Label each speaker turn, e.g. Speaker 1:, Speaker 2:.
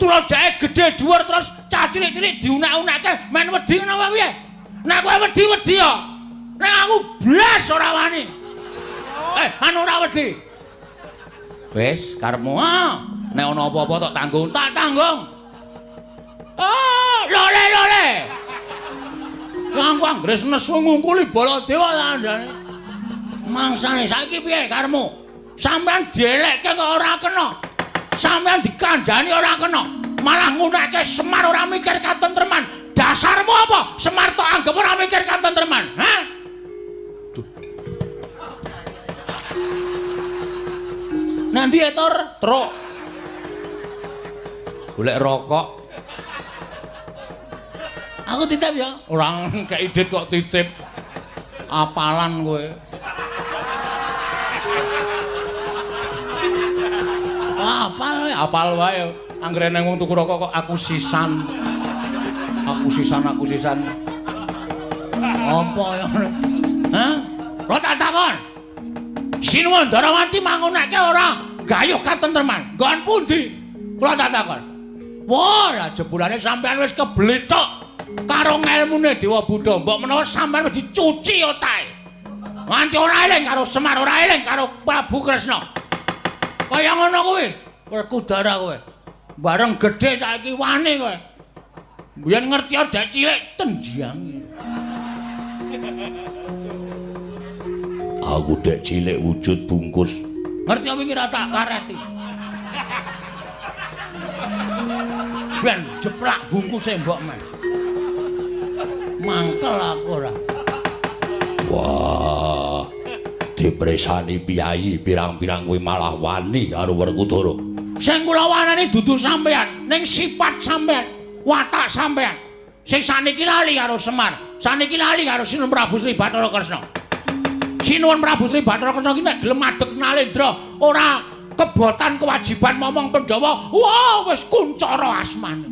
Speaker 1: Tuladahe gedhe dhuwur terus cah cilik-cilik diunak-unake men wedi ngono apa piye? Nek kowe wedi-wedi ya. Nek aku blas ora wani. Anu ora wedi. Wis karepmu ah. Nek ana apa-apa tok tanggung, tak tanggung. Ah, lore lore. Aku anggere nesu ngungkuli Baladewa kandhane. Mangsane saiki piye karepmu? Sampeyan dielekke kok ora kena. Sampeyan dikandhani ora kena. Malah ngunake Semar ora mikir katentreman. Dasarmu apa? Semar tok anggep ora mikir katentreman. Hah? Duh. Nanti ya, Tor? Truk. Golek rokok. Aku titip ya. Ora kei dit kok titip. Apalan kowe. Apal, apal wae. Anggere nang wong tuku rokok kok aku sisan. Aku sisan, aku sisan. Apa ya? Hah? Lo tak takon. Sinuwun Ndarawati mangunake ora gayuh katentreman. Nggon pundi? Kula tak takon. Wah, lah jebulane sampean wis keblethok karo ngelmune Dewa Buddha. Mbok menawa sampean wis dicuci otake. Nganti ora eling karo Semar, ora eling karo Prabu Kresna. Kaya ngono kuwi. Werkudara kowe. Bareng gedhe saiki wani kowe. Biyen ngerti dek cilik tendiange.
Speaker 2: Aku dek cilik wujud bungkus.
Speaker 1: Ngerti apa iki ra tak kareti. Ben jeplak bungkuse mbok men. Mangkel aku ora.
Speaker 2: Wah. Dipresani piyayi pirang-pirang kuwi malah wani karo Werkudara.
Speaker 1: Sing kula wanani dudu sampean, ning sifat sampean, watak sampean. Sing saniki lali karo Semar, saniki lali karo Sinuwun Prabu Sri Bathara Kresna. Sinuwun Prabu Sri Bathara Kresna ki nek gelem madeg nalendra, ora kebotan kewajiban momong Pandhawa, wah wis kuncara asmane.